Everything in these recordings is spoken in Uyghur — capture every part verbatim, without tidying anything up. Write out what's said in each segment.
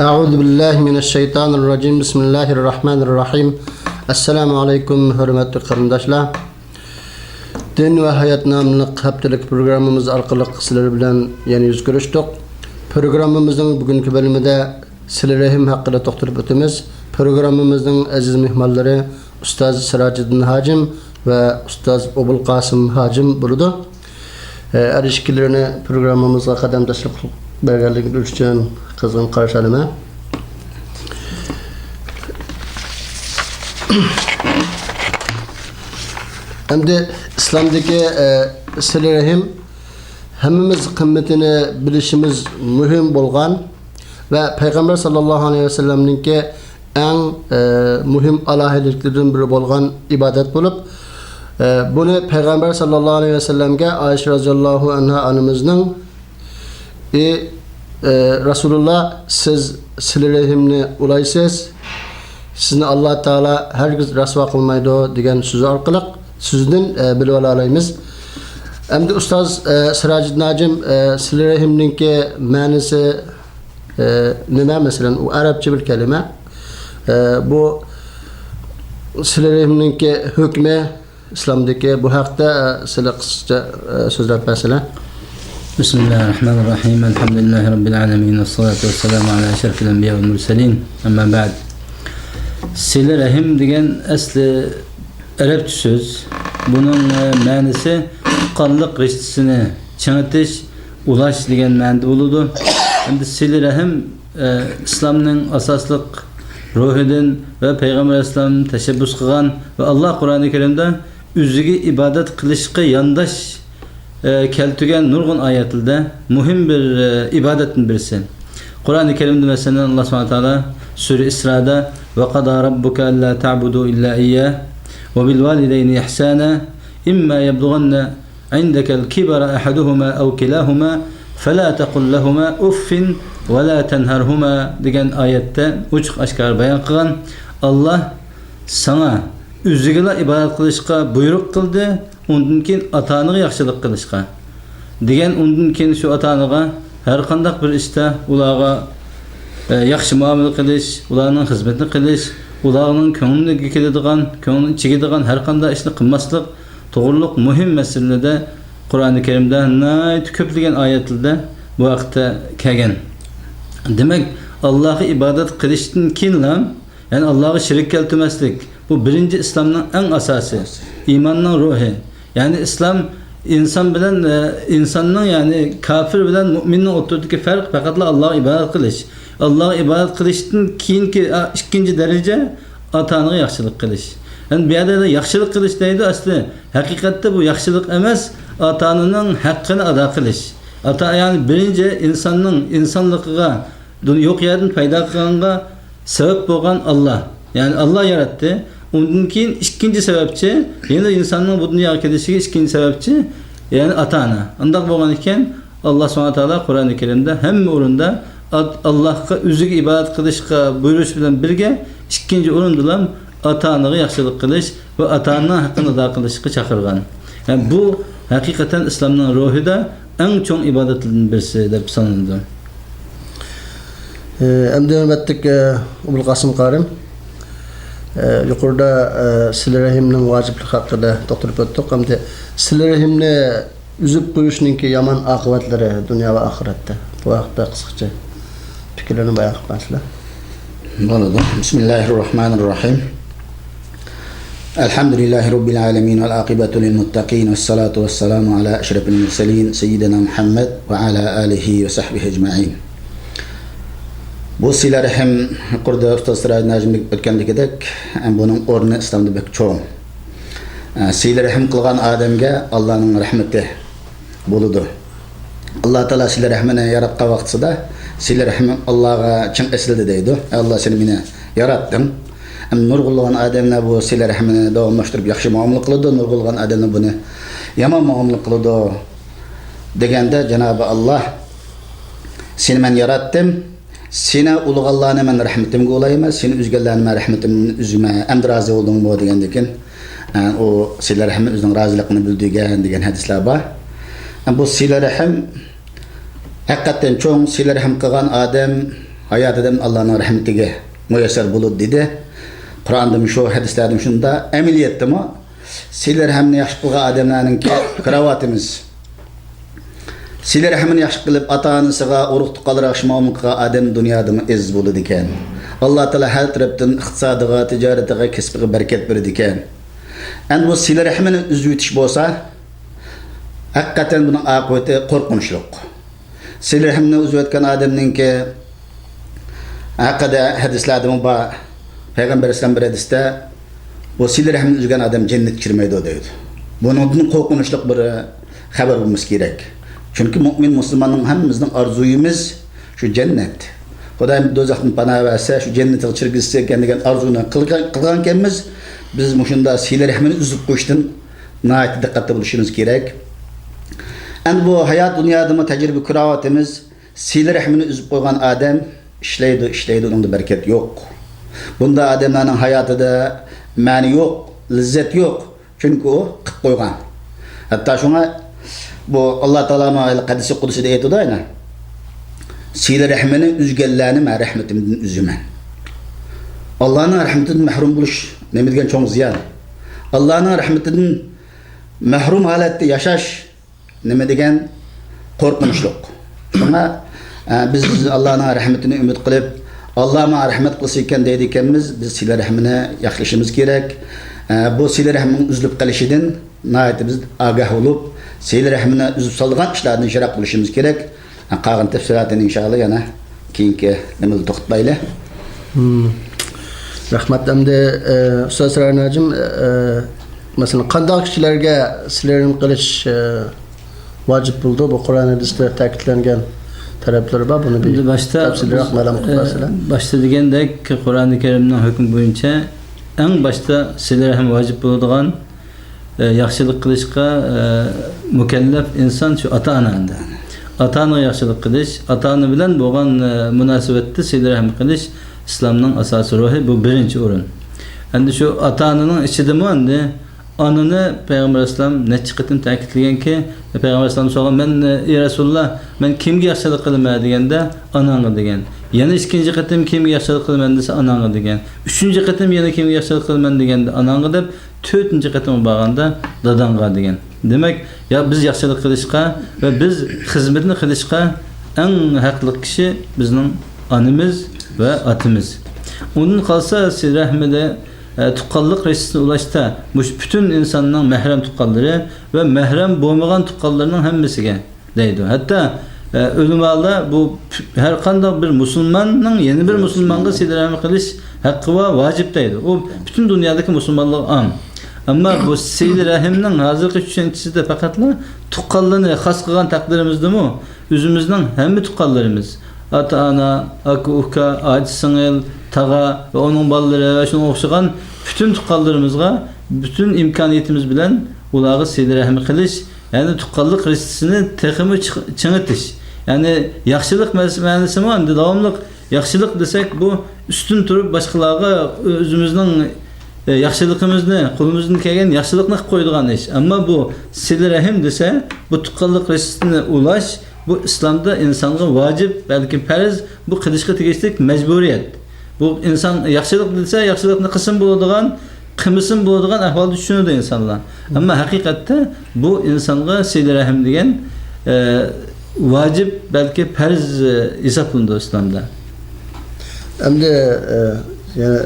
أعوذ بالله من الشيطان الرجيم. بسم الله الرحمن الرحيم. ئەسسالامۇ ئەلەيكۇم، ھۆرمەتلىك قېرىنداشلار. دىن ۋە ھايات ناملىق ھەپتىلىك پروگراممىمىز ئارقىلىق سىلەر بىلەن يەنە يۈز كۆرۈشتۇق. پروگراممىمىزنىڭ بۈگۈنكى بۆلۈمىدە سىلە رەھىم ھەققىدە توختىلىپ ئۆتىمىز. پروگراممىمىزنىڭ ئەزىز مېھمانلىرى ئۇستاز سىراجىدىن ھاجىم ۋە ئۇستاز ئوبۇلقاسىم ھاجىم بولىدۇ. ئە، ھەر ئىككىلىرىنى پروگراممىمىزغا قەدەم تەشرىپ قىلىپ بەرگەنلىكىڭىز ئۈچۈن قىزغىن قارشى ئالىمەن. ئەمدى ئىسلامدىكى، ئە، سىلە رەھىم ھەممىمىز قىممىتىنى بىلىشىمىز مۇھىم بولغان ۋە پەيغەمبەر ساللاللاھۇ ئەلەيھى ۋەسەللەمنىڭكى ئەڭ، ئە، مۇھىم ئالاھىدىلىكلىرىدىن بىرى بولغان ئىبادەت بولۇپ، ئە، بۇنى پەيغەمبەر ساللاللاھۇ ئەلەيھى ۋەسەللەمگە ئائىشە رازىياللاھۇ ئەنھا ئانىمىزنىڭ، ئى، ئە، رەسۇلۇللا، سىز سىلە رەھىمنى ئۇلايسىز، سىزنى ئاللا تائالا ھەرگىز رەسۋا قىلمايدۇ، دېگەن سۆزى ئارقىلىق سۆزىدىن، ئە، بىلىۋالالايمىز. ئەمدى ئۇستاز، ئە، سىراجىدىن ھاجىم، ئە، سىلە رەھىمنىڭكى مەنىسى، ئە، نېمە؟ مەسىلەن، ئۇ ئەرەبچە بىر كەلىمە. ئە، بۇ سىلە رەھىمنىڭكى ھۆكمى ئىسلامدىكى، بۇ ھەقتە، ئە، سىلە قىسقىچە، ئە، سۆزلەپ بەرسىلە. بسم الله الرحمن الرحيم. الحمد لله رب العالمين، والصلاة والسلام على أشرف الأنبياء والمرسلين. أما بعد. سىلە رەھىم دېگەن ئەسلى ئەرەبچە سۆز. بۇنىڭ، ئە، مەنىسى قانلىق رىشتىسىنى چىڭىتىش، ئۇلاش دېگەن مەنىدە بولىدۇ. ئەمدى سىلە رەھىم، ئە، ئىسلامنىڭ ئاساسلىق روھىدىن ۋە پەيغەمبەر ئەلەيھىسسالام تەشەببۇس قىلغان ۋە ئاللا قۇرئانى كەرىمدە ئۆزىگە ئىبادەت قىلىشقا يانداش، ئە، كەلتۈرگەن نۇرغۇن ئايەتلەردە مۇھىم بىر، ئە، ئىبادەتتىن بىرسى. قۇرئانى كەرىمدە مەسىلەن، ئاللا سۇبھانەھۇ ۋە تائالا سۈرە ئىسرادا، وقضى ربك ألا تعبدوا إلا إياه وبالوالدين إحسانا إما يبلغن عندك الكبر أحدهما أو كلاهما فلا تقل لهما أف ولا تنهرهما دېگەن ئايەتتە ئوچۇق ئاشكارا بايان قىلغان، ئاللا ساڭا ئۆزىگىلا ئىبادەت قىلىشقا بۇيرۇق قىلدى، ئۇندىن كېيىن ئاتا-ئانىغا ياخشىلىق قىلىشقا دېگەن، ئۇندىن كېيىن شۇ ئاتا-ئانىغا ھەر قانداق بىر ئىشتا ئۇلارغا، ئە، ياخشى مۇئامىلە قىلىش، ئۇلارنىڭ خىزمىتىنى قىلىش، ئۇلارنىڭ كۆڭلىگە كېلىدىغان، كۆڭلىنى چىگىدىغان ھەر قانداق ئىشنى قىلماسلىق توغرۇلۇق مۇھىم مەسىلىلەردە قۇرئانى كەرىمدە ناھايىتى كۆپلىگەن ئايەتلەردە بۇ ھەقتە كەلگەن. دېمەك، ئاللاغا ئىبادەت قىلىشتىن كېيىنلا يەنى ئاللاغا شېرىك كەلتۈرمەسلىك، بۇ بىرىنچى ئىسلامنىڭ ئەڭ ئاساسى، ئىماننىڭ روھى. يەنى ئىسلام ئىنسان بىلەن، ئە، ئىنساننىڭ، يەنى كاپىر بىلەن مۇئمىننىڭ ئوتتۇرىدىكى پەرق پەقەتلا ئاللاغا ئىبادەت قىلىش. ئاللاغا ئىبادەت قىلىشتىن كېيىنكى، ئە، ئىككىنچى دەرىجە ئاتا-ئانىغا ياخشىلىق قىلىش. يەنى بۇ يەردە ياخشىلىق قىلىش دەيدۇ، ئەسلى ھەقىقەتتە بۇ ياخشىلىق ئەمەس، ئاتا-ئانىنىڭ ھەققىنى ئادا قىلىش. ئاتا، يەنى بىرىنچى ئىنساننىڭ ئىنسانلىقىغا دۇن-، يوق يەردىن پەيدا قىلغانغا سەۋەب بولغان ئاللا. يەنى ئاللا ياراتتى. ئۇندىن كېيىن ئىككىنچى سەۋەبچى، يەنە ئىنساننىڭ بۇ دۇنياغا كېلىشىگە ئىككىنچى سەۋەبچى، يەنى ئاتا-ئانا. ئۇنداق بولغان ئىكەن، ئاللا سۇبھانەھۇ ۋە تائالا قۇرئانى كەرىمدە ھەممە ئورۇندا ئات-، ئاللاغا ئۆزىگە ئىبادەت قىلىشقا بۇيرۇش بىلەن بىرگە، ئىككىنچى ئورۇندىلا ئاتا-ئانىغا ياخشىلىق قىلىش ۋە ئاتا-ئانىنىڭ ھەققىنى ئادا قىلىشقا چاقىرغان. يەنى بۇ ھەقىقەتەن ئىسلامنىڭ روھىدا ئەڭ چوڭ ئىبادەتلەردىن بىرسى دەپ سانىلىدۇ. ئە، ئەمدى ھۆرمەتلىك، ئە، ئوبۇلقاسىم قارىم، ئە، يۇقىرىدا، ئە، سىلە رەھىمنىڭ ۋاجىپلىقى ھەققىدە توختىلىپ ئۆتتۇق. ئەمدى سىلە رەھىمنى ئۈزۈپ قويۇشنىڭكى يامان ئاقىۋەتلىرى دۇنيا ۋە ئاخىرەتتە، بۇ ھەقتە قىسقىچە پىكىرلىرىنى بايان قىلىپ بەرسىلە. بولىدۇ. بىسمىللاھىررەھمانىررەھىم. الحمد لله رب العالمين والعاقبة للمتقين والصلاة والسلام على أشرف المرسلين سيدنا محمد وعلى آله وصحبه أجمعين. بۇ سىلە رەھىم يۇقىرىدا ئۇستاز سىراجىدىن ھاجىم ئۆتكەندىكىدەك، بۇنىڭ ئورنى ئىسلامدا بەك چوڭ. سىلە رەھىم قىلغان ئادەمگە ئاللانىڭ رەھمىتى بولىدۇ. ئاللا تائالا سىلە رەھمىنى ياراتقان ۋاقتىسىدا سىلە رەھمىم ئاللاغا چىڭ ئېسىلدى دەيدۇ. ئەي ئاللا، سېنى مېنى ياراتتىڭ. ئەمما نۇرغۇنلىغان ئادەملەر بۇ سىلە رەھمىنى داۋاملاشتۇرۇپ ياخشى مۇئامىلە قىلىدۇ، نۇرغۇنلىغان ئادەملەر بۇنى يامان مۇئامىلە قىلىدۇ دېگەندە، جانابى ئاللا، سېنى مەن ياراتتىم، سېنى ئۇلىغانلارنى مەن رەھمىتىمگە ئۇلايمەن، سېنى ئۈزگەنلەرنى مەن رەھمىتىمدىن ئۈزمەن، ئەمدى رازى بولدۇڭمۇ؟ دېگەندىكىن، ئە، ئۇ سىلە رەھىم ئۆزىنىڭ رازىلىقىنى بىلدۈرگەن دېگەن ھەدىسلەر بار. ئە، بۇ سىلە رەھىم ھەقىقەتەن چوڭ، سىلە رەھىم قىلغان ئادەم ھاياتىدىن ئاللانىڭ رەھمىتىگە مۇيەسسەر بولىدۇ دېدى. قۇرئاندىمۇ شۇ، ھەدىسلەردىمۇ شۇنداق. ئەمەلىيەتتىمۇ سىلە رەھمىنى ياخشى قىلغان ئادەملەرنىڭكى كاراۋاتىمىز، سىلە رەھمىنى ياخشى قىلىپ، ئاتا-ئانىسىغا، ئۇرۇق-تۇغقانلىرىغا ياخشى مۇئامىلە قىلغان ئادەم دۇنيادىمۇ ئەزىز بولىدىكەن. ئاللا تائالا ھەر تەرەپتىن ئىقتىسادىغا، تىجارىتىغا، كەسپىگە بەرىكەت بېرىدىكەن. ئەمدى بۇ سىلە رەھمىنى ئۈزۈۋېتىش بولسا، ھەقىقەتەن بۇنىڭ ئاقىۋىتى قورقۇنچلۇق. سىلە رەھمىنى ئۈزۈۋەتكەن ئادەمنىڭكى ھەققىدە ھەدىسلەردىمۇ بار. پەيغەمبەر ئەلەيھىسسالام بىر ھەدىستە، بۇ سىلە رەھمىنى ئۈزگەن ئادەم جەننەتكە كىرمەيدۇ دەيدۇ. بۇنىڭدىن قورقۇنچلۇق بىر خەۋەر بولمىسا كېرەك. چۈنكى مۇئمىن مۇسۇلماننىڭ ھەممىمىزنىڭ ئارزۇيىمىز شۇ جەننەت. خۇدايىم دوزاختىن پاناھ بەرسە، شۇ جەننەتكە كىرگۈزسە ئىكەن دېگەن ئارزۇنى قىلغان، قىلغانكەنمىز. بىز مۇشۇنداق سىلە رەھمىنى ئۈزۈپ قويۇشتىن ناھايىتى دىققەتتە بولۇشىمىز كېرەك. ئەمدى بۇ ھايات دۇنيادىمۇ تەجرىبە كۆرۈۋاتىمىز. سىلە رەھمىنى ئۈزۈپ قويغان ئادەم ئىشلەيدۇ، ئىشلەيدۇ، ئۇنىڭدا بەرىكەت يوق. بۇنداق ئادەملەرنىڭ ھاياتىدا مەنە يوق، لەززەت يوق. چۈنكى ئۇ قىلىپ قويغان. ھەتتا شۇڭا بۇ ئاللا تائالا مانا ھېلى ھەدىسى قۇدسىدا ئېيتىدۇ ئەنە. سىلە رەھمىنى ئۈزگەنلەرنى مەن رەھمىتىمدىن ئۈزىمەن. ئاللانىڭ رەھمىتىدىن مەھرۇم بولۇش نېمە دېگەن چوڭ زىيان. ئاللانىڭ رەھمىتىدىن مەھرۇم ھالەتتە ياشاش نېمە دېگەن قورقۇنچلۇق. شۇڭا، ئە، بىز ئاللانىڭ رەھمىتىنى ئۈمىد قىلىپ، ئاللا ماڭا رەھمەت قىلسا ئىكەن دەيدىكەنمىز، بىز سىلە رەھمىنى ياخشىلىشىمىز كېرەك. ئە، بۇ سىلە رەھمىنىڭ ئۈزۈلۈپ قېلىشىدىن ناھايىتى بىز ئاگاھ بولۇپ، سىلە رەھمىنى ئۈزۈپ سالىدىغان ئىشلاردىن يىراق بولۇشىمىز كېرەك. قالغان تەپسىلاتىنى ئىنشائاللا يەنە كېيىنكى نېمىدە توختىتايلى. مم. رەھمەت. ئەمدى، ئە، ئۇستاز سەرۋەر ناجىم، ئە، مەسىلەن، قانداق كىشىلەرگە سىلە رەھىم قىلىش، ئە، ۋاجىپ بولىدۇ؟ بۇ قۇرئان ھەدىستە تەكىتلەنگەن تەرەپلىرى بار. بۇنى بىر ئەمدى باشتا تەپسىلىيرەك مەلۇم قىلىپ بەرسىلە. باشتا دېگەندەك، قۇرئانى كەرىمنىڭ ھۆكمى بويىچە ئەڭ باشتا سىلە رەھىم ۋاجىپ بولىدىغان ئە، ياخشىلىق قىلىشقا، ئە، مۇكەللەپ ئىنسان شۇ ئاتا-ئانا ئەمدى. ئاتا-ئانىغا ياخشىلىق قىلىش، ئاتا-ئانا بىلەن بولغان، ئە، مۇناسىۋەتتە سىلە رەھىم قىلىش ئىسلامنىڭ ئاساسىي روھى، بۇ بىرىنچى ئورۇن. ئەمدى شۇ ئاتا-ئانىنىڭ ئىچىدىمۇ ئەمدى ئانىنى پەيغەمبەر ئەلەيھىسسالام نەچچە قېتىم تەكىتلىگەنكى، پەيغەمبەر ئەلەيھىسسالام سورىغان، مەن، ئە، ئى رەسۇلۇللا، مەن كىمگە ياخشىلىق قىلىمەن دېگەندە، ئاناڭغا دېگەن. يەنە ئىككىنچى قېتىم كىمگە ياخشىلىق قىلىمەن دېسە، ئاناڭغا دېگەن. ئۈچىنچى قېتىم يەنە كىمگە ياخشىلىق قىلىمەن دېگەندە، ئاناڭغا دەپ، تۆتىنچى قېتىم بارغاندا داداڭغا دېگەن. دېمەك، يا بىز ياخشىلىق قىلىشقا ۋە بىز خىزمەتنى قىلىشقا ئەڭ ھەقلىق كىشى بىزنىڭ ئانىمىز ۋە ئاتىمىز. ئۇندىن قالسا سىلە رەھمىدە، ئە، تۇغقانلىق رىشتىسىنى ئۇلاشتا مۇشۇ پۈتۈن ئىنساننىڭ مەھرەم تۇغقانلىرى ۋە مەھرەم بولمىغان تۇغقانلىرىنىڭ ھەممىسىگە دەيدۇ. ھەتتا، ئە، ئۆلىمالار بۇ پ-، ھەر قانداق بىر مۇسۇلماننىڭ يەنە بىر مۇسۇلمانغا سىلە رەھىم قىلىش ھەققى ۋە ۋاجىپ دەيدۇ. ئۇ پۈتۈن دۇنيادىكى مۇسۇلمانلارغا ئام. ئەمما بۇ سىلە رەھىمنىڭ ھازىرقى چۈشەنچىسىدە پەقەتلا تۇغقانلىرىنى خاس قىلغان تەقدىرىمىزدىمۇ ئۆزىمىزنىڭ ھەممە تۇغقانلىرىمىز، ئاتا-ئانا، ئاكا-ئۇكا، ئاچا-سىڭىل، تاغا ۋە ئۇنىڭ بالىلىرى ۋە شۇنىڭغا ئوخشىغان پۈتۈن تۇغقانلىرىمىزغا پۈتۈن ئىمكانىيىتىمىز بىلەن ئۇلارغا سىلە رەھىم قىلىش، يەنى تۇغقانلىق رىشتىسىنى تېخىمۇ چىق-، چىڭىتىش. يەنى ياخشىلىق مەس-، مەنىسىمۇ ئەمدى داۋاملىق ياخشىلىق دېسەك، بۇ ئۈستۈن تۇرۇپ باشقىلارغا ئۆزىمىزنىڭ، ئە، ياخشىلىقىمىزنى، قولىمىزدىن كەلگەن ياخشىلىقنى قىلىپ قويىدىغان ئىش. ئەمما بۇ سىلە رەھىم دېسە، بۇ تۇغقانلىق رىشتىسىنى ئۇلاش، بۇ ئىسلامدا ئىنسانغا ۋاجىپ، بەلكى پەرز، بۇ قىلىشقا تېگىشلىك مەجبۇرىيەت. بۇ ئىنسان ياخشىلىق دېسە، ياخشىلىقنى قىلسىمۇ بولىدىغان، قىلمىسىمۇ بولىدىغان ئەھۋالدا چۈشىنىدۇ ئىنسانلار. ئەمما ھەقىقەتتە بۇ ئىنسانغا سىلە رەھىم دېگەن، ئە، ۋاجىپ، بەلكى پەرز، ئە، ھېسابلىنىدۇ ئىسلامدا. ئەمدى، ئە، يەنە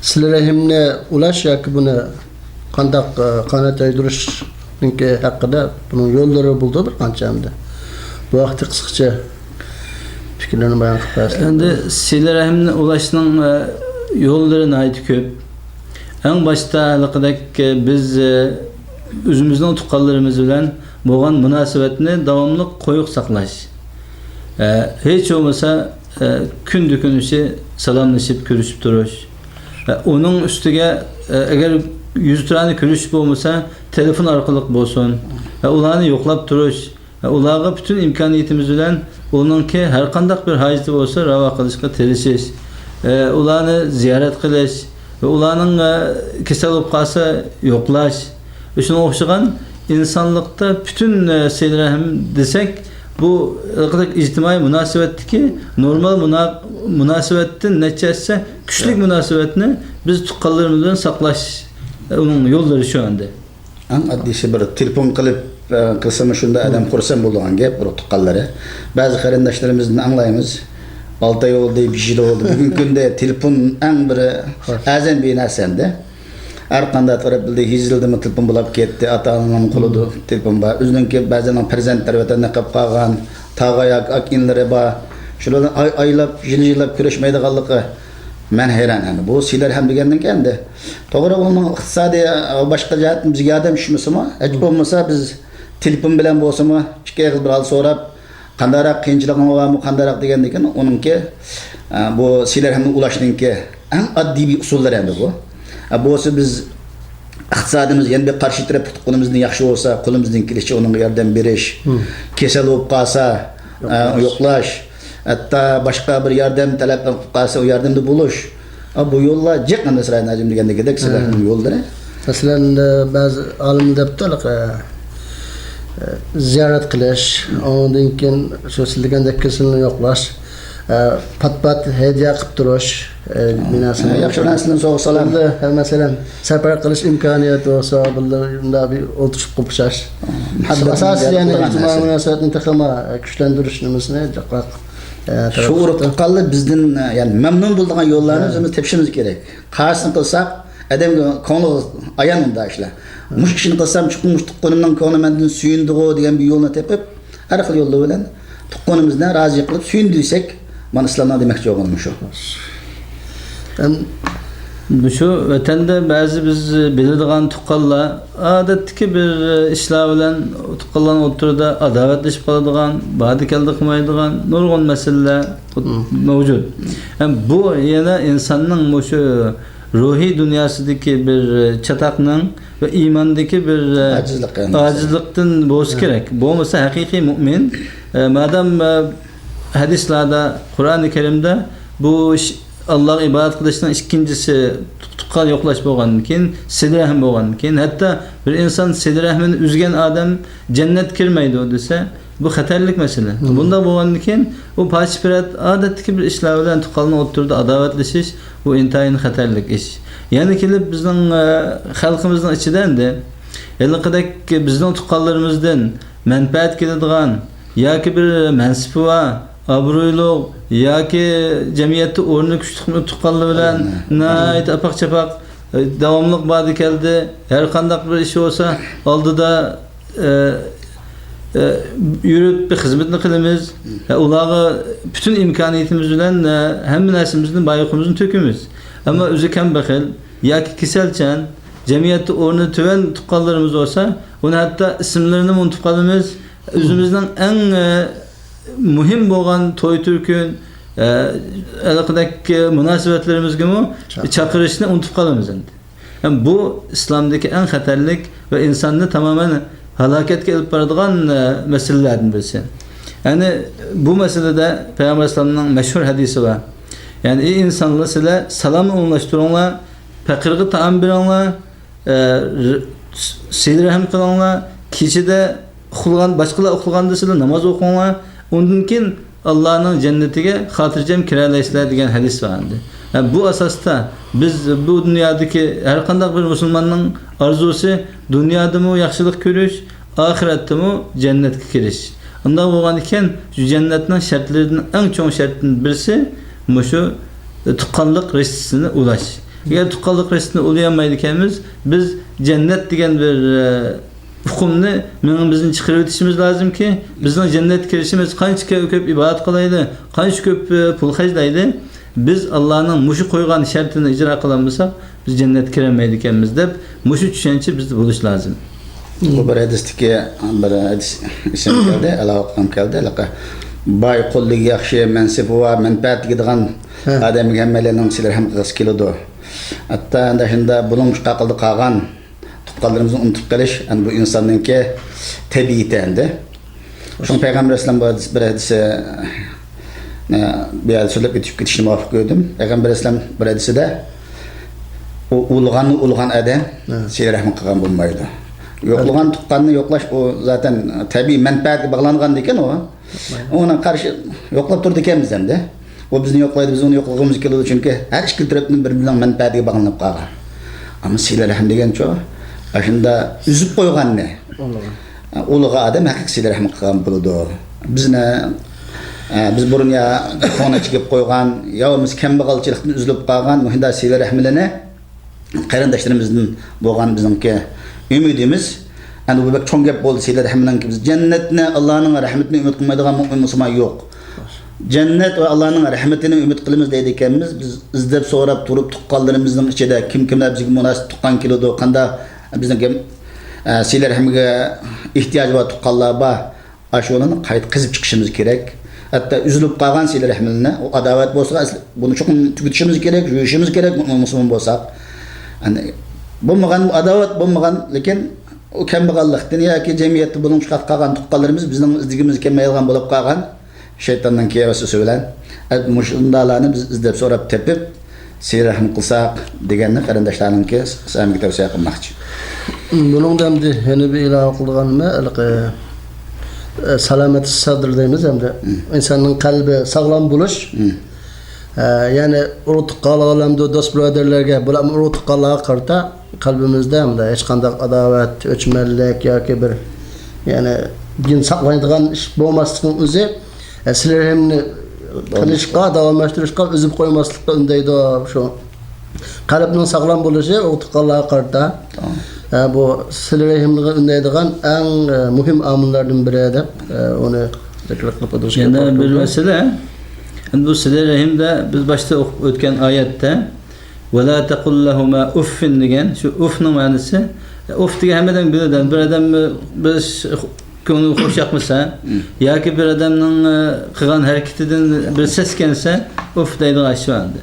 سىلە رەھىمنى ئۇلاش ياكى بۇنى قانداق، ئە، قانات يايدۇرۇشنىڭكى ھەققىدە بۇنىڭ يوللىرى بولىدۇ بىر قانچە ئەمدى. بۇ ھەقتە قىسقىچە پىكىرلەرنى بايان قىلىپ بەرسىلەر. ئەمدى سىلە رەھىمنى ئۇلاشنىڭ، ئە، يوللىرى ناھايىتى كۆپ. ئەڭ باشتا ھېلىقىدەك، ئە، بىز، ئە، ئۆزىمىزنىڭ تۇغقانلىرىمىز بىلەن بولغان مۇناسىۋەتنى داۋاملىق قويۇق ساقلاش. ئە، ھېچ بولمىسا، ئە، كۈندە كۈن ئىچى سالاملىشىپ، كۆرۈشۈپ تۇرۇش. ئە، ئۇنىڭ ئۈستىگە، ئە، ئەگەر يۈزتۇرانە كۆرۈشۈش بولمىسا، تېلېفون ئارقىلىق بولسۇن. ئە، ئۇلارنى يوقلاپ تۇرۇش. ئە، ئۇلارغا پۈتۈن ئىمكانىيىتىمىز بىلەن ئۇنىڭكى ھەر قانداق بىر ھاجىتى بولسا راۋا قىلىشقا تىرىشىش. ئە، ئۇلارنى زىيارەت قىلىش. ۋە ئۇلارنىڭ، ئە، كېسەل بولۇپ قالسا يوقلاش. شۇنىڭغا ئوخشىغان ئىنسانلىقتا پۈتۈن، ئە، سىلە رەھىم دېسەك، بۇ ھېلىقىدەك ئىجتىمائىي مۇناسىۋەتتىكى نورمال مۇنا-، مۇناسىۋەتتىن نەچچە ھەسسە كۈچلۈك مۇناسىۋەتنى بىز تۇغقانلىرىمىز بىلەن ساقلاش، ئۇنىڭ يوللىرى شۇ ئەمدى. ئەڭ ئاددىيسى بىر تېلېفون قىلىپ، ئە، قىلسىمۇ شۇنداق ئادەم خۇرسەن بولىدىغان گەپ، ئۇرۇق تۇغقانلىرى. بەزى قېرىنداشلىرىمىزدىن ئاڭلايمىز، ئالتە ئاي بولدى، بىر يىل بولدى. بۈگۈنكى كۈندە تېلېفون ئەڭ بىر ئەزەم بىر نەرسە ئەمدى. ھەر قانداق تەرەپ بىلدى، يېزىلدىمۇ تېلېفون بولاپ كەتتى، ئاتا-ئانىنىڭ قولىدا تېلېفون بار. ئۆزىنىڭكى بەزىنىڭ پەرزەنتلىرى ۋەتەندە قېلىپ قالغان، تاغا ياكى ئاكا-ئىنىلىرى بار. شۇلار بىلەن ئاي-، ئايلاپ، يىل-يىللاپ كۆرۈشمەيدىغانلىقى مەن ھەيران ئەمدى. بۇ سىلەرھەم دېگەندىن كەينىدە. توغرا، ئۇنىڭ ئىقتىسادىي، ئە، باشقا جەھەتتىن بىزگە ياردەم چۈشمىسىمۇ، ھېچ بولمىسا بىز تېلېفون بىلەن بولسىمۇ، ئىككى ئېغىز بىر ھال سوراپ، قانداقراق، قىيىنچىلىقىڭ بارمۇ، قانداقراق دېگەندىن كېيىن ئۇنىڭكى، ئە، بۇ سىلەرھەمنى ئۇلاشنىڭكى ئەڭ ئاددىي بىر ئۇسۇللىرى ئەمدى بۇ. ئە، بولسا بىز ئىقتىسادىمىز يەنە بىر قارشى تەرەپ تۇغقىنىمىزدىن ياخشى بولسا، قولىمىزدىن كېلىشىچە ئۇنىڭغا ياردەم بېرىش. كېسەل بولۇپ قالسا، ئە، يوقلاش. يوقلاش. ھەتتا باشقا بىر ياردەم تەلەپ قىلىپ قالسا، ئۇ ياردەمدە بولۇش. ئا، بۇ يوللار جىق ئەمدى سىراي ناجىم دېگەندىكىدەك سىلەرنىڭ يوللىرى. مەسىلەن، بەزى ئالىملار دەپتۇ، ھېلىقى، زىيارەت قىلىش، ئۇنىڭدىن كېيىن شۇ سىز دېگەندەك كېسەلنى يوقلاش، پات-پات ھەدىيە قىلىپ تۇرۇش، بىناسىنى. ياخشى نەرسىلەرنى سوۋغا سالام. بىللە، مەسىلەن، سەپەر قىلىش ئىمكانىيىتى بولسا، بىللە مۇنداق بىر ئولتۇرۇشۇپ قوپۇشاش. ئاساسىي، يەنى ئىجتىمائىي مۇناسىۋەتنى تېخىمۇ كۈچلەندۈرۈش نېمىسىنى جىقراق، شۇ ئۇرۇق تۇغقانلار بىزدىن، يەنى مەمنۇن بولىدىغان يوللارنى ئۆزىمىز تېپىشىمىز كېرەك. قايسىنى قىلساق، ئادەمگە كۆڭلىگە ئايان ئۇنداق ئىشلار. مۇشۇ ئىشنى قىلسام، چوقۇم مۇشۇ تۇغقىنىمنىڭ كۆڭلى مەندىن سۆيۈنىدىغۇ دېگەن بىر يولنى تېپىپ، ھەر خىل يوللار بىلەن تۇغقىنىمىزنى رازى قىلىپ سۆيۈندۈرسەك، مانا ئىسلامنىڭ دېمەكچى بولغىنى مۇشۇ. مۇشۇ ۋەتەندە بەزى بىز بىلىدىغان تۇغقانلار ئادەتتىكى بىر ئىشلار بىلەن تۇغقانلارنىڭ ئوتتۇرىدا ئاداۋەتلىشىپ قالىدىغان، باردى-كەلدى قىلمايدىغان نۇرغۇن مەسىلىلەر مەۋجۇت. ھەم بۇ يەنە ئىنساننىڭ مۇشۇ روھىي دۇنياسىدىكى بىر چاتاقنىڭ ۋە ئىماندىكى بىر، ئە، ئاجىزلىق، ئاجىزلىقتىن بولسا كېرەك. بولمىسا ھەقىقىي مۇئمىن، ئە، مادام، ئە، ھەدىسلاردا، قۇرئانى كەرىمدە بۇ ئىش، ئاللاغا ئىبادەت قىلىشنىڭ ئىككىنچىسى تۇغ-، تۇغقان يوقلاش بولغاندىن كېيىن، سىلە رەھىم بولغاندىن كېيىن، ھەتتا بىر ئىنسان سىلە رەھمىنى ئۈزگەن ئادەم جەننەتكە كىرمەيدۇ دېسە، بۇ خەتەرلىك مەسىلە. بۇنداق بولغاندىن كېيىن، ئۇ پاچى-پىرەت ئادەتتىكى بىر ئىشلار بىلەن تۇغقاننىڭ ئوتتۇرىدا ئاداۋەتلىشىش، بۇ ئىنتايىن خەتەرلىك ئىش. يەنە كېلىپ بىزنىڭ، ئە، خەلقىمىزنىڭ ئىچىدە ئەمدى ھېلىقىدەك بىزنىڭ تۇغقانلىرىمىزدىن مەنپەئەت كېلىدىغان ياكى بىر مەنسىپى بار، ئابرۇيلۇق ياكى جەمئىيەتتە ئورنى كۈچلۈك تۇغقانلار بىلەن ناھايىتى ئاپاق-چاپاق، ئە، داۋاملىق باردى-كەلدى، ھەر قانداق بىر ئىش بولسا ئالدىدا ئە، ئە، يۈرۈپ بىر خىزمەتنى قىلىمىز. ئە، ئۇلارغا پۈتۈن ئىمكانىيىتىمىز بىلەن، ئە، ھەممە نەرسىمىزنى، بايلىقىمىزنى تۆكىمىز. ئەمما ئۆزى كەمبەخىل ياكى كېسەلچان، جەمئىيەتتە ئورنى تۆۋەن تۇغقانلىرىمىز بولسا، ئۇنى ھەتتا ئىسىملىرىنىمۇ ئۇنتۇپ قالىمىز. ئۆزىمىزنىڭ ئەڭ، ئە، مۇھىم بولغان توي-تۈركۈن، ئە، ھېلىقىدەك، ئە، مۇناسىۋەتلىرىمىزگىمۇ چاقىرىشنى ئۇنتۇپ قالىمىز ئەمدى. ھەم بۇ ئىسلامدىكى ئەڭ خەتەرلىك ۋە ئىنساننى تامامەن ھالاكەتكە ئېلىپ بارىدىغان، ئە، مەسىلىلەردىن بىرسى. يەنى بۇ مەسىلىدە پەيغەمبەر ئەلەيھىسسالامنىڭ مەشھۇر ھەدىسى بار. يەنى، ئى ئىنسانلار، سىلەر سالامنى ئورۇنلاشتۇرۇڭلار، پەقىرگە تائام بېرىڭلار، ئە، ر-، سىلە رەھىم قىلىڭلار، كېچىدە ئۇخلىغان، باشقىلار ئۇخلىغاندا سىلەر ناماز ئوقۇڭلار، ئۇندىن كېيىن ئاللانىڭ جەننىتىگە خاتىرجەم كىرەلەيسىلەر دېگەن ھەدىس بار ئەمدى. ھە، بۇ ئاساستا بىز بۇ دۇنيادىكى ھەر قانداق بىر مۇسۇلماننىڭ ئارزۇسى دۇنيادىمۇ ياخشىلىق كۆرۈش، ئاخىرەتتىمۇ جەننەتكە كىرىش. ئۇنداق بولغان ئىكەن، شۇ جەننەتنىڭ شەرتلىرىدىن ئەڭ چوڭ شەرتتىن بىرسى مۇشۇ تۇغقانلىق رىشتىسىنى ئۇلاش. ئەگەر تۇغقانلىق رىشتىسىنى ئۇلىيالمايدىكەنمىز، بىز جەننەت دېگەن بىر، ئە، ئۇقۇمنى مېڭىمىزدىن چىقىرىۋېتىشىمىز لازىمكى، بىزنىڭ جەننەتكە كىرىشىمىز قانچە كۆ-، كۆپ ئىبادەت قىلايلى، قانچە كۆپ، ئە، پۇل خەجلەيلى، بىز ئاللانىڭ مۇشۇ قويغان شەرتىنى ئىجرا قىلالمىساق، بىز جەننەتكە كىرەلمەيدىكەنمىز دەپ، مۇشۇ چۈشەنچە بىزدە بولۇشى لازىم. بۇ بىر ھەدىستىكى بىر ھەدىس ئېسىمگە كەلدى، ئەلاۋە قىلغۇم كەلدى. ھېلىقى باي، قوللۇقى ياخشى، مەنسىپى بار، مەنپەئەت تېگىدىغان ئادەمگە ھەممەيلەننىڭ سىلە رەھىم قىلغۇسى كېلىدۇ. ھەتتا ئەندى شۇنداق بۇلۇڭ چىقارغىلى قالغان تۇغقانلىرىمىزنى ئۇنتۇپ قېلىش، ئەمدى بۇ ئىنساننىڭكى تەبىئىتى ئەمدى. شۇڭا پەيغەمبەر ئەلەيھىسسالام بۇ ھەدىس، بىر ھەدىسى، بۇ يەردە سۆزلەپ ئۆتۈپ كېتىشنى مۇۋاپىق كۆردۈم. پەيغەمبەر ئەلەيھىسسالام بىر ھەدىسىدە، ئۇ ئۇلىغاننى ئۇلىغان ئادەم سىلە رەھىم قىلغان بولمايدۇ. يوقلىغان تۇغقاننى يوقلاش، ئۇ زاتەن تەبىئىي مەنپەئەتكە باغلانغاندىكىن ئۇ. ئۇنىڭ قارشى يوقلاپ تۇرىدىكەنمىز ئەمدى. ئۇ بىزنى يوقلايدۇ، بىز ئۇنى يوقلىغۇمىز كېلىدۇ. چۈنكى ھەر ئىككىلا تەرەپتىن بىر-بىرىنىڭ مەنپەئەتىگە باغلىنىپ قالغان. ئەمما سىلە رەھىم دېگەنچۇ، ئاشۇنداق ئۈزۈپ قويغاننى ئۇلىغا ئادەم ھەقىقىي سىلە رەھىم قىلغان بولىدۇ. بىزنى، ئە، بىز بۇرۇن يا كۆڭلىنى چېكىپ قويغان، يا بولمىسا كەمبەغەلچىلىكتىن ئۈزۈلۈپ قالغان مۇشۇنداق سىلە رەھىملىرىنى قېرىنداشلىرىمىزدىن بولغان بىزنىڭكى ئۈمىدىمىز. ئەمدى بۇ بەك چوڭ گەپ بولدى، سىلە رەھىمنىڭكى. بىز جەننەتنى، ئاللانىڭ رەھمىتىنى ئۈمىد قىلمايدىغان مۇئمىن مۇسۇلمان يوق. جەننەت ۋە ئاللانىڭ رەھمىتىنى ئۈمىد قىلىمىز دەيدىكەنمىز. بىز ئىزدەپ سوراپ تۇرۇپ، تۇغقانلىرىمىزنىڭ ئىچىدە كىم كىملەر بىزگە مۇناسىپ تۇغقان كېلىدۇ، قانداق بىزنىڭكى، ئە، سىلە رەھىمگە ئېھتىياجى بار تۇغقانلار بار. ئاشۇلارنى قايتا قېزىپ چىقىشىمىز كېرەك. ھەتتا ئۈزۈلۈپ قالغان سىلە رەھىملىرىنى، ئۇ ئاداۋەت بولسا، ئەسلى بۇنى چوقۇم تۈگىتىشىمىز كېرەك، يۇيۇشىمىز كېرەك، مۇسۇلمان بولساق. يەنى بولمىغان، ئاداۋەت بولمىغان، لېكىن ئۇ كەمبەغەللىكتىن ياكى جەمئىيەتتە بۇلۇڭ چىقىپ قالغان تۇغقانلىرىمىز بىزنىڭ ئىزدىگىمىز كەلمەيدىغان بولۇپ قالغان. شەيتاننىڭ كەيۋەسۋەسە بىلەن، ئە، مۇشۇنداقلارنى بىز ئىزدەپ سوراپ تېپىپ، سىلە رەھىم قىلساق دېگەننى قېرىنداشلارنىڭكى سەمىگە تەۋسىيە قىلماقچى. بۇنىڭدا ئەمدى يەنە بىر ئىلاۋە قىلىدىغان نېمە، ھېلىقى، ئە، سالامەت سادىر دەيمىز ئەمدى. مم. ئىنساننىڭ قەلبى ساغلام بولۇش. مم. ئە، يەنى ئۇرۇق تۇغقانلارغا، دوست بۇرادەرلەرگە، بۇلارمۇ ئۇرۇق تۇغقانلارغا قارىتا قەلبىمىزدە ئەمدى ھېچقانداق ئاداۋەت، ئۆچمەنلىك ياكى بىر، يەنى، گىن ساقلايدىغان ئىش بولماسلىقنىڭ ئۆزى، ئە، سىلە رەھىمنى قىلىشقا، داۋاملاشتۇرۇشقا، ئۈزۈپ قويماسلىققا ئۈندەيدۇ شۇ. قەلبنىڭ ساغلام بولۇشى ئۇرۇق تۇغقانلارغا قارىتا، ئە، بۇ سىلە رەھىمگە ئۈندەيدىغان ئەڭ، ئە، مۇھىم ئامىللاردىن بىرى دەپ، ئە، ئۇنى زىكىر قىلىپ ئۆتۈش كېرەك. يەنە بىر مەسىلە، ئەمدى بۇ سىلە رەھىمدە بىز باشتا ئوقۇپ ئۆتكەن ئايەتتە، «ۋە لا تەقۇل لەھۇما ئۇففىن» دېگەن، شۇ ئۇفنىڭ مەنىسى، ئۇف دېگەن ھەممىدىن بىلىدۇ. بىر ئادەم بىر ئىش كۆڭلى خوش ياقمىسا، مم. ياكى بىر ئادەمنىڭ، ئە، قىلغان ھەرىكىتىدىن بىر سەسكەنسە، ئۇف دەيدىغان ئىش بار ئەمدى.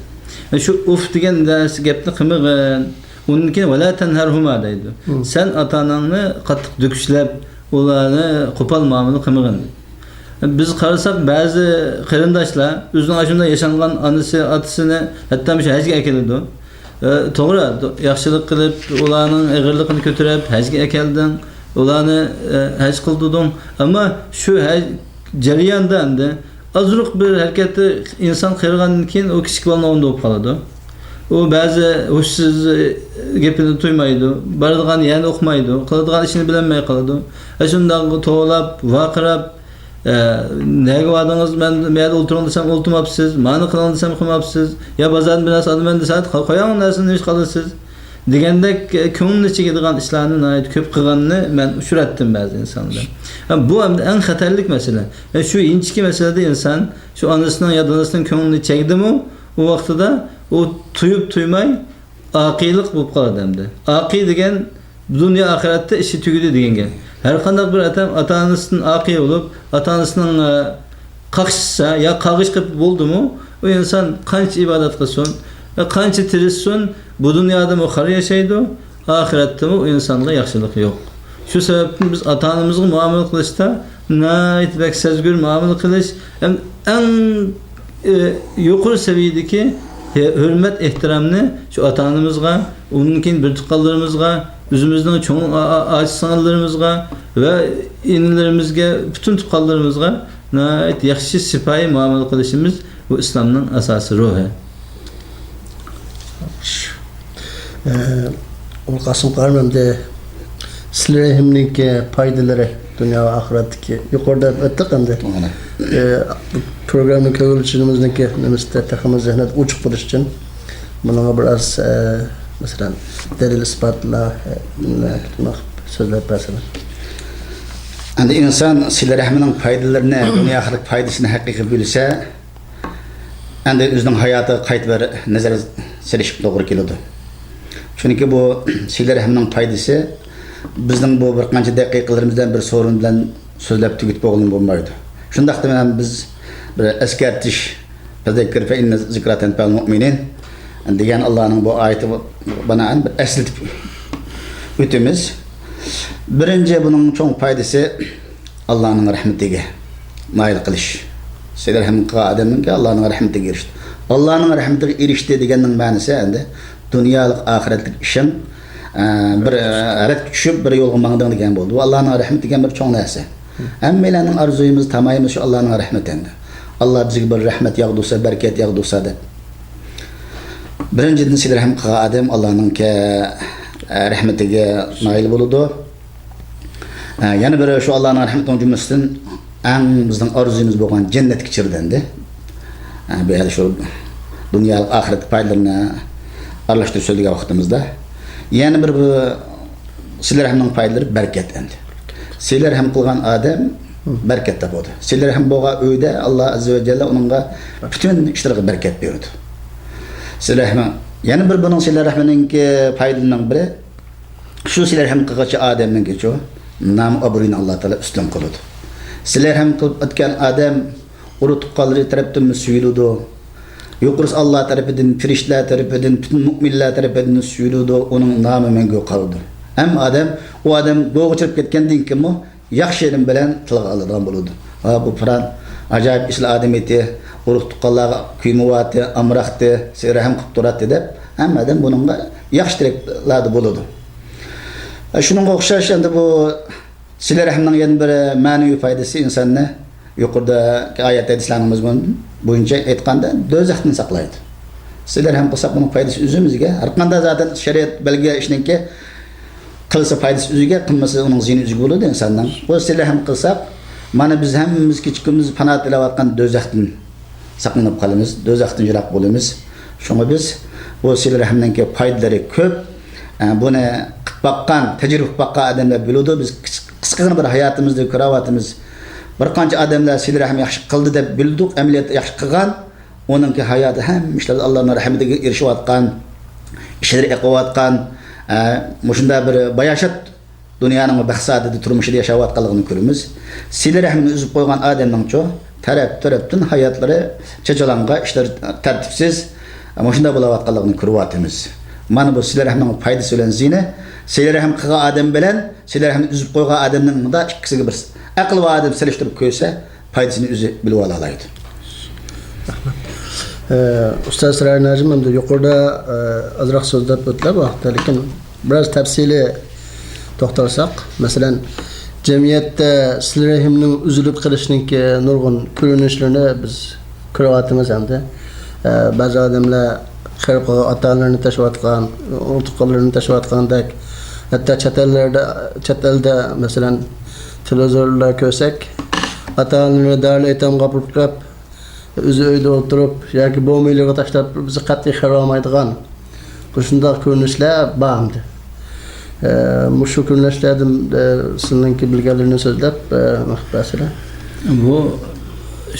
شۇ ئۇف دېگەن نەرسە گەپنى قىلمىغىن. ئۇندىن كېيىن «ۋە لا تەنھەرھۇما» دەيدۇ. مم. سەن ئاتا-ئاناڭنى قاتتىق دۈكۈشلەپ، ئۇلارنى قوپال مۇئامىلە قىلمىغىن. بىز قارىساق، بەزى قېرىنداشلار ئۆزىنىڭ ئاشۇنداق ياشانغان ئانىسى، ئاتىسىنى ھەتتا مۇشۇ ھەجگە ئەكېلىدۇ. ئە، توغرا، دو-، ياخشىلىق قىلىپ، ئۇلارنىڭ ئېغىرلىقىنى كۆتۈرۈپ، ھەجگە ئەكەلدىڭ، ئۇلارنى، ئە، ھەج قىلدۇردۇڭ. ئەمما شۇ ھەج جەريانىدا ئەمدى ئازراق بىر ھەرىكەتتە ئىنسان قېرىغاندىن كېيىن ئۇ كىچىك بالىنىڭ ئورنىدا بولۇپ قالىدۇ. ئۇ بەزى ھوشسىز گېپىنى تۇيمايدۇ، بارىدىغان يەرنى ئۇقمايدۇ، قىلىدىغان ئىشىنى بىلەلمەي قالىدۇ. ئاشۇنداق توۋلاپ، ۋارقىراپ، ئە، «نەگە باردىڭىز؟ مەن، مەن يەردە ئولتۇرۇڭ دېسەم ئولتۇرماپسىز، مانى قىلىڭ دېسەم قىلماپسىز، يا بازاردىن بىر نەرسە ئالىمەن دېسە، قويۇڭ نەرسىنى، نېمە ئىش قىلىسىز؟» دېگەندەك، ئە، كۆڭلىنى چېكىدىغان ئىشلارنى ناھايىتى كۆپ قىلغاننى مەن ئۇچراتتىم بەزى ئىنسانلار. ھە، بۇ ئەمدى ئەڭ خەتەرلىك مەسىلە. ھە، شۇ ئىنچىكە مەسىلىدە ئىنسان شۇ ئانىسىنىڭ يا دادىسىنىڭ كۆڭلىنى چەكتىمۇ، ئۇ ۋاقتىدا ئۇ تۇيۇپ تۇيماي ئاقىلىق بولۇپ قالىدۇ ئەمدى. ئاقىي دېگەن دۇنيا ئاخىرەتتە ئىشى تۈگىدى دېگەن گەپ. ھەر قانداق بىر ئادەم ئاتا-ئانىسىدىن ئاقىي بولۇپ، ئاتا-ئانىسىنىڭ، ئە، قاقشىسا يا قارغىش قىلىپ بولدىمۇ، ئۇ ئىنسان قانچە ئىبادەت قىلسۇن، ئە، قانچە تىرىشسۇن، بۇ دۇنيادىمۇ خار ياشايدۇ، ئاخىرەتتىمۇ ئۇ ئىنسانغا ياخشىلىق يوق. شۇ سەۋەبتىن بىز ئاتا-ئانىمىزغا مۇئامىلە قىلىشتا ناھايىتى بەك سەزگۈر مۇئامىلە قىلىش، ھەم ئەڭ، ئە، يۇقىرى سەۋىيەدىكى ھۆ-، ھۆرمەت، ئېھتىرامنى شۇ ئاتا-ئانىمىزغا، ئۇنىڭدىن كېيىن بىر تۇغقانلىرىمىزغا، ئۆزىمىزنىڭ چوڭ ئا-، ئا-، ئاچا-سىڭىللىرىمىزغا ۋە ئىنىلىرىمىزگە، پۈتۈن تۇغقانلىرىمىزغا ناھايىتى ياخشى، سىپايى مۇئامىلە قىلىشىمىز بۇ ئىسلامنىڭ ئاساسىي روھى. ئە، ئۇل قاسىم قارىم، ئەمدى سىلە رەھىمنىڭكى پايدىلىرى دۇنيا ۋە ئاخىرەتتىكى يۇقىرىدا ئۆتتۇق ئەمدى. توغرا. ئە، پروگراممىنىڭ كۆڭۈل ئېچىشىمىزنىڭكى نېمىسىدە تېخىمۇ زېھنىيەت ئوچۇق بولۇش ئۈچۈن بۇنىڭغا بىر ئاز، ئە، مەسىلەن، دەلىل ئىسپاتلار، ئە، سۆزلەپ بەرسىلەر. ئەمدى ئىنسان سىلە رەھمىنىڭ پايدىلىرىنى، دۇنيا ئاخىرەت پايدىسىنى ھەقىقىي بىلسە، ئەمدى ئۆزىنىڭ ھاياتىغا قايتا بىر نەزەر سېلىشقا توغرا كېلىدۇ. چۈنكى بۇ سىلە رەھىمنىڭ پايدىسى بىزنىڭ بۇ بىر قانچە دەقىقىلىرىمىزدىن بىر سورۇن بىلەن سۆزلەپ تۈگىتىپ بولغىلى بولمايدۇ. شۇنداقتا مەن بىز بىر ئەسكەرتىش، «فەزەككىر فەئىننە زىكرا تەنفەئۇل مۇئمىنىن» دېگەن ئاللانىڭ بۇ ئايىتى بىنائەن بىر ئەسلىتىپ ئۆتىمىز. بىرىنچى، بۇنىڭ چوڭ پايدىسى ئاللانىڭ رەھمىتىگە نائىل قىلىش. سىلە رەھىم قىلغان ئادەمنىڭكى ئاللانىڭ رەھمىتىگە ئېرىشتى. ئاللانىڭ رەھمىتىگە ئېرىشتى دېگەننىڭ مەنىسى ئەمدى دۇنيالىق، ئاخىرەتلىك ئىشىڭ، ئە، بىر، ئە، رەتكە چۈشۈپ، بىر يولغا ماڭدىڭ دېگەن بولدى. بۇ ئاللانىڭ رەھمىتى دېگەن بىر چوڭ نەرسە. ھەممەيلەننىڭ ئارزۇيىمىز، تامايىمىز شۇ ئاللانىڭ رەھمىتى ئەمدى. ئاللا بىزگە بىر رەھمەت ياغدۇرسا، بەرىكەت ياغدۇرسا دەپ. بىرىنچىدىن، سىلە رەھىم قىلغان ئادەم ئاللانىڭكى، ئە، رەھمىتىگە نائىل بولىدۇ. ئە، يەنە بىر شۇ ئاللانىڭ رەھمىتىنىڭ جۈملىسىدىن ئەڭ بىزنىڭ ئارزۇيىمىز بولغان جەننەتكە كىرىدۇ ئەمدى. ئە، بۇ يەردە شۇ دۇنيالىق ئاخىرەتلىك پايدىلىرىنى ئارىلاشتۇرۇپ سۆزلىگەن ۋاقتىمىزدا، يەنە بىر، بىر سىلە رەھىمنىڭ پايدىلىرى بەرىكەت ئەمدى. سىلە رەھىم قىلغان ئادەم بەرىكەت تاپىدۇ. سىلە رەھىم بولغان ئۆيدە ئاللا ئەززە ۋە جەللە ئۇنىڭغا پۈتۈن ئىشلىرىغا بەرىكەت بېرىدۇ. سىلە رەھمى، يەنە بىر بۇنىڭ سىلە رەھمىنىڭكى پايدىلىرىنىڭ بىرى، شۇ سىلە رەھىم قىلغۇچى ئادەمنىڭكىچۇ نام ئابرۇيىنى ئاللا تائالا ئۈستۈن قىلىدۇ. سىلە رەھىم قىلىپ ئۆتكەن ئادەم ئۇرۇق تۇغقانلىرى تەرەپتىنمۇ سۆيۈلىدۇ. يۇقىرىسى ئاللا تەرىپىدىن، پىرىشتىلەر تەرىپىدىن، پۈتۈن مۆمىنلەر تەرىپىدىن سۆيۈلىدۇ. ئۇنىڭ نامى مەڭگۈ قالىدۇ. ھەم ئادەم، ئۇ ئادەم گوغا چىرىپ كەتكەندىن كېيىنمۇ ياخشى نېمە بىلەن تىلغا ئالىدىغان بولىدۇ. ھا، بۇ پىلان ئاجايىپ ئېسىل ئادەم ئىدى، ئۇرۇق تۇغقانلارغا كۆيمەيتتى، ئامراقتى، سىلە رەھىم قىلىپ تۇراتتى دەپ، ھەممە ئادەم بۇنىڭغا ياخشى تىلەكلەردە بولىدۇ. شۇنىڭغا ئوخشاش ئەمدى بۇ سىلە رەھىمنىڭ يەنە بىر مەنىۋى پايدىسى ئىنساننى يۇقىرىدىكى ئايەت ھەدىسلەرنىڭ مەزمۇنى بويىچە ئېيتقاندا، دوزاختىن ساقلايدۇ. سىلە رەھىم قىلساق، بۇنىڭ پايدىسى ئۆزىمىزگە. ھەر قانداق زادەن شەرىئەت بەلگىلىگەن ئىشنىڭكى قىلسا پايدىسى ئۆزىگە، قىلمىسا ئۇنىڭ زىيىنى ئۆزىگە بولىدۇ ئىنساننىڭ. بۇ سىلە رەھىم قىلساق، مانا بىز ھەممىمىز كېچە كۈندۈز پانا تىلەۋاتقان دوزاختىن ساقلىنىپ قالىمىز، دوزاختىن يىراق بولىمىز. شۇڭا بىز بۇ سىلە رەھىمنىڭكى پايدىلىرى كۆپ. ئە، بۇنى قىلىپ باققان، تەجرىبە قىلىپ باققان ئادەملەر بىلىدۇ. بىز قىس-، قىسقىغىنە بىر ھاياتىمىزدا كۆرۈۋاتىمىز. بىر قانچە ئادەملەر سىلە رەھىم ياخشى قىلدى دەپ بىلدۇق، ئەمەلىيەتتە ياخشى قىلغان. ئۇنىڭكى ھاياتى ھەممە ئىشلاردا ئاللانىڭ رەھمىتىگە ئېرىشىۋاتقان، ئىشلىرى ئېقىۋاتقان، ئە، مۇشۇنداق بىر باياشات دۇنيانىڭ بەخت-سائادەتلىك تۇرمۇشىدا ياشاۋاتقانلىقىنى كۆرىمىز. سىلە رەھمىنى ئۈزۈپ قويغان ئادەمنىڭچۇ، تەرەپ-تەرەپتىن ھاياتلىرى چاچالاڭغا، ئىشلىرى تەرتىپسىز، مۇشۇنداق بولاۋاتقانلىقىنى كۆرۈۋاتىمىز. مانا بۇ سىلە رەھمنىڭ پايدىسى بىلەن زىيىنى، سىلە رەھىم قىلغان ئادەم بىلەن سىلە رەھمنى ئۈزۈپ قويغان ئادەمنىڭ مۇنداق ئىككىسىگە بىر ئەقىل بار ئادەم سېلىشتۇرۇپ كۆرسە، پايدىسىنى ئۆزى بىلىۋالالايدۇ. رەھمەت. ئە، ئۇستاز سىراج ناجىم ئەمدى يۇقىرىدا، ئە، ئازراق سۆزلەپ ئۆتتى بۇ ھەقتە، لېكىن بىراز تەپسىلىي توختالساق، مەسىلەن، جەمئىيەتتە سىلە رەھىمنىڭ ئۈزۈلۈپ قېلىشىنىڭكى نۇرغۇن كۆرۈنۈشلىرىنى بىز كۆرۈۋاتىمىز ئەمدى. ئە، بەزى ئادەملەر قېرىپ قالغان ئاتا-ئانىلىرىنى تاشلاۋاتقان، ئۇرۇق-تۇغقانلىرىنى تاشلاۋاتقاندەك، ھەتتا چەت ئەللەردە، چەت ئەلدە، مەسىلەن، تېلېۋىزوردا كۆرسەك، ئاتا-ئانىلىرىنى دارىلئېيتامغا ئاپىرىپ، ئۆزى ئۆيدە ئولتۇرۇپ ياكى بومبا ئىلىغا تاشلاپ، بىزگە قەتئىي خەۋەر بەرمەيدىغان مۇشۇنداق كۆرۈنۈشلەر بار ئەمدى. ئە، مۇشۇ كۆرۈنۈشلەردىن، ئە، سىلىنىڭكى بىلگەنلىرىنى سۆزلەپ، ئە، مەخپىي بەرسىلە. بۇ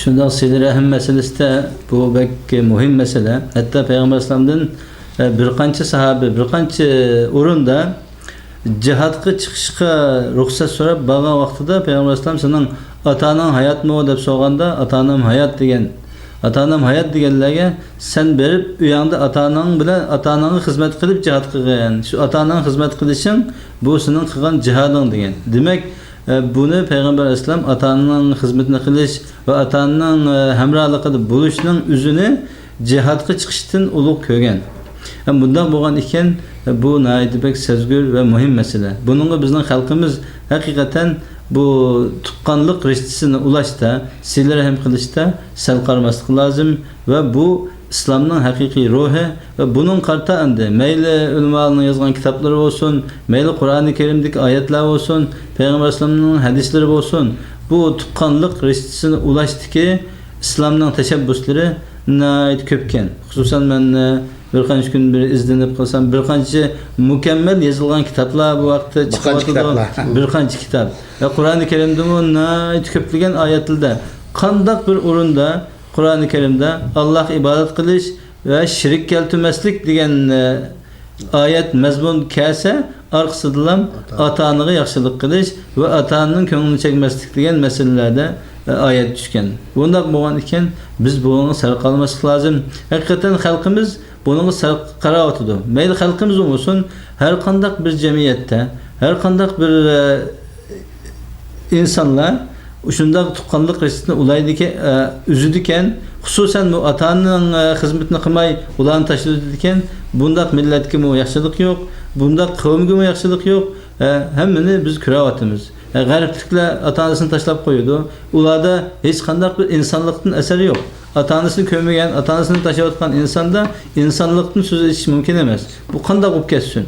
شۇنداق سىلە رەھىم مەسىلىسىدە بۇ بەك مۇھىم مەسىلە. ھەتتا پەيغەمبەر ئەلەيھىسسالامدىن، ئە، بىر قانچە ساھابە، بىر قانچە ئورۇندا جىھادقا چىقىشقا رۇخسەت سوراپ بارغان ۋاقتىدا پەيغەمبەر ئەلەيھىسسالام، «سېنىڭ ئاتا-ئاناڭ ھاياتمۇ؟» دەپ سورىغاندا، «ئاتا-ئانام ھايات» دېگەن. «ئاتا-ئانام ھايات» دېگەنلەرگە، «سەن بېرىپ ئۆيۈڭدە ئاتا-ئاناڭ بىلەن، ئاتا-ئاناڭغا خىزمەت قىلىپ جىھاد قىلغىن. شۇ ئاتا-ئاناڭغا خىزمەت قىلىشىڭ، بۇ سېنىڭ قىلغان جىھادىڭ» دېگەن. دېمەك، ئە، بۇنى پەيغەمبەر ئەلەيھىسسالام ئاتا-ئانىنىڭ خىزمىتىنى قىلىش ۋە ئاتا-ئانىنىڭ، ئە، ھەمراھلىقىدا بولۇشنىڭ ئۆزىنى جىھادقا چىقىشتىن ئۇلۇغ كۆرگەن. ھەم بۇنداق بولغان ئىكەن، بۇ ناھايىتى بەك سەزگۈر ۋە مۇھىم مەسىلە. بۇنىڭغا بىزنىڭ خەلقىمىز ھەقىقەتەن بۇ تۇغقانلىق رىشتىسىنى ئۇلاشتا، سىلە رەھىم قىلىشتا سەل قارىماسلىق لازىم ۋە بۇ ئىسلامنىڭ ھەقىقىي روھى ۋە بۇنىڭغا قارىتا ئەمدى مەيلى ئۆلىمالارنىڭ يازغان كىتابلىرى بولسۇن، مەيلى قۇرئانى كەرىمدىكى ئايەتلەر بولسۇن، پەيغەمبەر ئەلەيھىسسالامنىڭ ھەدىسلىرى بولسۇن، بۇ تۇغقانلىق رىشتىسىنى ئۇلاشتىكى ئىسلامنىڭ تەشەببۇسلىرى ناھايىتى كۆپكەن. خۇسۇسەن مەن، ئە، بىر قانچە كۈن بېرى ئىزدىنىپ قىلسام، بىر قانچە مۇكەممەل يېزىلغان كىتابلار بۇ ۋاقىتتا بىر قانچە چىقىۋاتىدۇ. كىتابلار. بىر قانچە كىتاب. ۋە قۇرئانى كەرىمدىمۇ ناھايىتى كۆپلىگەن ئايەتلەردە قانداق بىر ئورۇندا قۇرئانى كەرىمدە ئاللاھقا ئىبادەت قىلىش ۋە شېرىك كەلتۈرمەسلىك دېگەن، ئە، ئايەت مەزمۇن كەلسە، ئارقىسىدىنلا ئاتا-، ئاتا-ئانىغا ياخشىلىق قىلىش ۋە ئاتا-ئانىنىڭ كۆڭلىنى چەكمەسلىك دېگەن مەسىلىلەردە، ئە، ئايەت چۈشكەن. بۇنداق بولغان ئىكەن، بىز بۇنىڭغا سەل قارىماسلىق لازىم. ھەقىقەتەن خەلقىمىز بۇنىڭغا سەل قاراۋاتىدۇ. مەيلى خەلقىمىز بولمىسۇن، ھەر قانداق بىر جەمئىيەتتە، ھەر قانداق بىر، ئە، ئىنسانلار شۇنداق تۇغقانلىق رىشتىسىنى ئۇلايدىكەن، ئە، ئۈزىدىكەن. خۇسۇسەن بۇ ئاتا-ئانىنىڭ، ئە، خىزمىتىنى قىلماي، ئۇلارنى تاشلىۋېتىدىكەن. بۇنداق مىللەتكىمۇ ياخشىلىق يوق، بۇنداق قەۋمگىمۇ ياخشىلىق يوق. ئە، ھەممىنى بىز كۆرۈۋاتىمىز. ئە، غەربلىكلەر ئاتا-ئانىسىنى تاشلاپ قويىدۇ. ئۇلاردا ھېچقانداق بىر ئىنسانلىقتىن ئەسەر يوق. ئاتا-ئانىسىنى كۆرمىگەن، ئاتا-ئانىسىنى تاشلاۋاتقان ئىنساندا ئىنسانلىقتىن سۆز ئېچىش مۇمكىن ئەمەس. بۇ قانداق بولۇپ كەتسۇن؟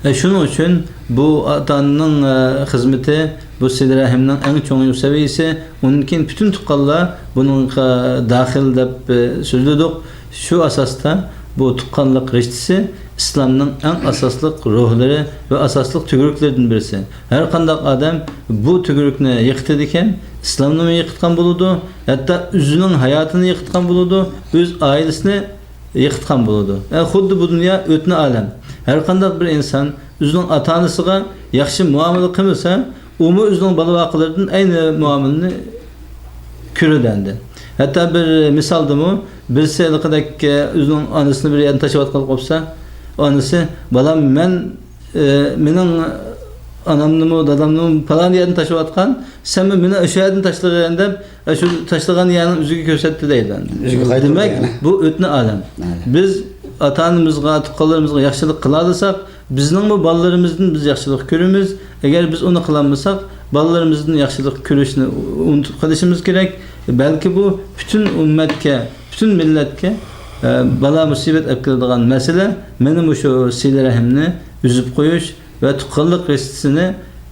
ئە، شۇنىڭ ئۈچۈن بۇ ئاتا-ئانىنىڭ، ئە، خىزمىتى، بۇ سىلە-رەھىمنىڭ ئەڭ چوڭ سەۋىيىسى. ئۇنىڭدىن كېيىن پۈتۈن تۇغقانلار بۇنىڭغا داخىل دەپ، ئە، سۆزلىدۇق. شۇ ئاساستا بۇ تۇغقانلىق رىشتىسى ئىسلامنىڭ ئەڭ ئاساسلىق روھلىرى ۋە ئاساسلىق تۈگرۈكلىرىدىن بىرسى. ھەر قانداق ئادەم بۇ تۈگرۈكنى يىقىتىدىكەن، ئىسلامنىمۇ يىقىتقان بولىدۇ، ھەتتا ئۆزىنىڭ ھاياتىنى يىقىتقان بولىدۇ، ئۆز ئائىلىسىنى يىقىتقان بولىدۇ. ئە، خۇددى بۇ دۇنيا ئۆتنە ئالەم. ھەر قانداق بىر ئىنسان ئۆزىنىڭ ئاتا-ئانىسىغا ياخشى مۇئامىلە قىلمىسا، ئۇمۇ ئۆزىنىڭ بالا-ۋاقىلىرىدىن ئەينى مۇئامىلىنى كۆرىدۇ ئەمدى. ھەتتا بىر مىسالدىمۇ بىرسى ھېلىقىدەك، ئە، ئۆزىنىڭ ئانىسىنى بىر يەردىن تاشلىۋاتقان بولسا، ئانىسى، «بالام، مەن، ئە، مېنىڭ ئانامنىمۇ، دادامنىمۇ پالان يەردىن تاشلىۋاتقان، سەنمۇ مېنى ئاشۇ يەردىن تاشلىغىن» دەپ، ئاشۇ تاشلىغان يەرنىڭ ئۆزىگە كۆرسەتتى دەيدۇ. ئۆزىگە قايتۇرىدۇ دېمەك، يەنە. بۇ ئۆتنە ئالەم. بەلى. بىز ئاتا-ئانىمىزغا، تۇغقانلىرىمىزغا ياخشىلىق قىلالىساق، بىزنىڭمۇ بالىلىرىمىزدىن بىز ياخشىلىق كۆرىمىز. ئەگەر بىز ئۇنى قىلالمىساق، بالىلىرىمىزدىن ياخشىلىق كۆرۈشنى ئۇنتۇپ قېلىشىمىز كېرەك. بەلكى بۇ پۈتۈن ئۈممەتكە، پۈتۈن مىللەتكە، ئە، بالا-مۇسىبەت ئەپ كېلىدىغان مەسىلە مانا مۇشۇ سىلە-رەھىمنى ئۈزۈپ قويۇش ۋە تۇغقانلىق رىشتىسىنى،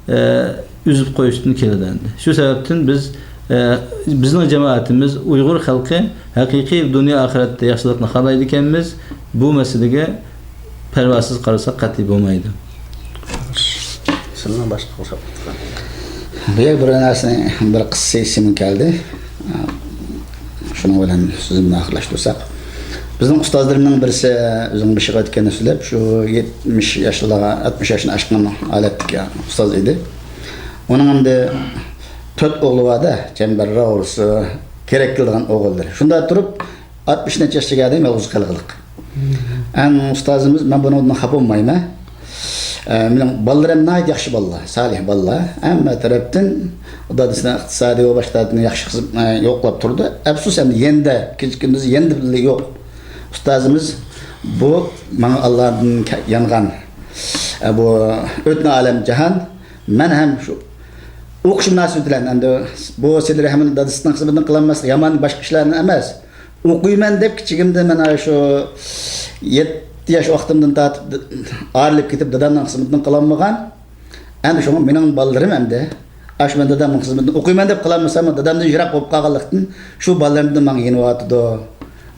ئە، ئۈزۈپ قويۇشتىن كېلىدۇ ئەمدى. شۇ سەۋەبتىن بىز، ئە، بىزنىڭ جامائىتىمىز، ئۇيغۇر خەلقى ھەقىقىي دۇنيا ئاخىرەتتە ياخشىلىقنى خالايدىكەنمىز، بۇ مەسىلىگە پەرۋاسىز قارىساق قەتئىي بولمايدۇ. سىلىنىڭ باشقا قوشۇپ ئۆتكەن. بۇ يەردە بىر نەرسىنى، بىر قىسسە ئېسىمگە كەلدى. شۇنىڭ بىلەن سۆزۈمنى ئاخىرلاشتۇرساق. بىزنىڭ ئۇستازلىرىمنىڭ بىرسى ئۆزىنىڭ بېشىغا ئۆتكەننى سۆزلەپ، شۇ يەتمىش ياشلارغا، ئاتمىش ياشنى ئاشقان ھالەتتىكى ئۇستاز ئىدى. ئۇنىڭ ئەمدى تۆت ئوغلى بار-دە، چەمبەر راۋۇرسى، كېرەك كېلىدىغان ئوغۇللىرى. شۇنداق تۇرۇپ، ئاتمىش نەچچە ياشقا كەلدىم، يالغۇز قالغىلىق. ئەڭ ئۇستازىمىز، مەن بۇنىڭدىن خاپا بولمايمەن. ئە، مېنىڭ بالىلىرىم ناھايىتى ياخشى بالىلار، سالىھ بالىلار. ھەممە تەرەپتىن دادىسىنىڭ ئىقتىسادىي ۋە باشقا تەرەپتىن ياخشى خىزم-، ئە، يوقلاپ تۇردى. ئەپسۇس، ئەمدى يېنىدا، كېچە-كۈندۈز يېنىدا بىللە يوق. ئۇستازىمىز بۇ ماڭا ئاللادىن كە-، يانغان، ئە، بۇ ئۆتنە ئالەم جاھان. مەن ھەم شۇ ئوقۇش مۇناسىۋىتى بىلەن، ئەمدى بۇ سىلە-رەھىمنى دادىسىنىڭ خىزمىتىنى قىلالماسلىق يامان باشقا ئىشلارنى ئەمەس. ئوقۇيمەن دەپ كىچىكىمدە مەن ئاشۇ يەتتە ياش ۋاقتىمدىن تارتىپ د-، ئايرىلىپ كېتىپ دادامنىڭ خىزمىتىنى قىلالمىغان. ئەمدى شۇڭا مېنىڭ بالىلىرىم ئەمدى ئاشۇ مەن دادامنىڭ خىزمىتىنى ئوقۇيمەن دەپ قىلالمىساممۇ دادامدىن يىراق بولۇپ قالغانلىقتىن شۇ بالىلىرىمدىن ماڭا يېنىۋاتىدۇ.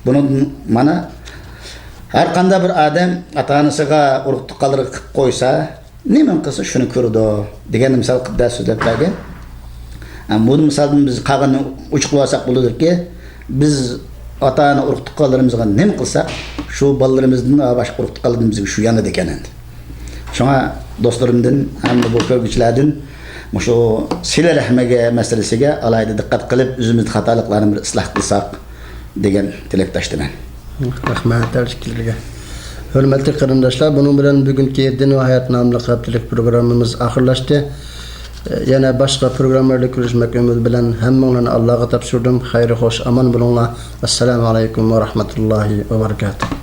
بۇنىڭدىن مانا ھەر قانداق بىر ئادەم ئاتا-ئانىسىغا، ئۇرۇق-تۇغقانلىرىغا قىلىپ قويسا، نېمىنى قىلسا شۇنى كۆرىدۇ دېگەننى مىسال قىلىپ دەرس سۆزلەپ بەرگەن. ئە، بۇ مىسالدىن بىز قالغىنىنى ئوچۇقلىۋالساق بولىدۇكى، بىز ئاتا-ئانا ئۇرۇق-تۇغقانلىرىمىزغا نېمە قىلساق، شۇ بالىلىرىمىزدىن ۋە باشقا ئۇرۇق-تۇغقانلاردىن بىزگە شۇ يانىدىكەن ئەمدى. شۇڭا دوستلىرىمدىن، ھەمدە بۇ كۆرگۈچىلەردىن مۇشۇ سىلە-رەھمىگە مەسىلىسىگە ئالاھىدە دىققەت قىلىپ، ئۆزىمىزدە خاتالىقلارنى بىر ئىسلاھ قىلساق دېگەن تىلەكداشتىمەن. رەھمەت ھەر ئىككىلىرىگە. ھۆرمەتلىك قېرىنداشلار، بۇنىڭ بىلەن بۈگۈنكى دىن ۋە ھايات ناملىق ھەپتىلىك پروگراممىمىز ئاخىرلاشتى. يەنە باشقا پروگراممىلاردا كۆرۈشمەك ئۈمىدى بىلەن ھەممىڭلارنى ئاللاغا تاپشۇردۇم. خەير خوش ئامان بولۇڭلار. ئەسسالامۇ ئەلەيكۇم ۋە رەھمەتۇللاھى ۋە بەرىكاتۇھ.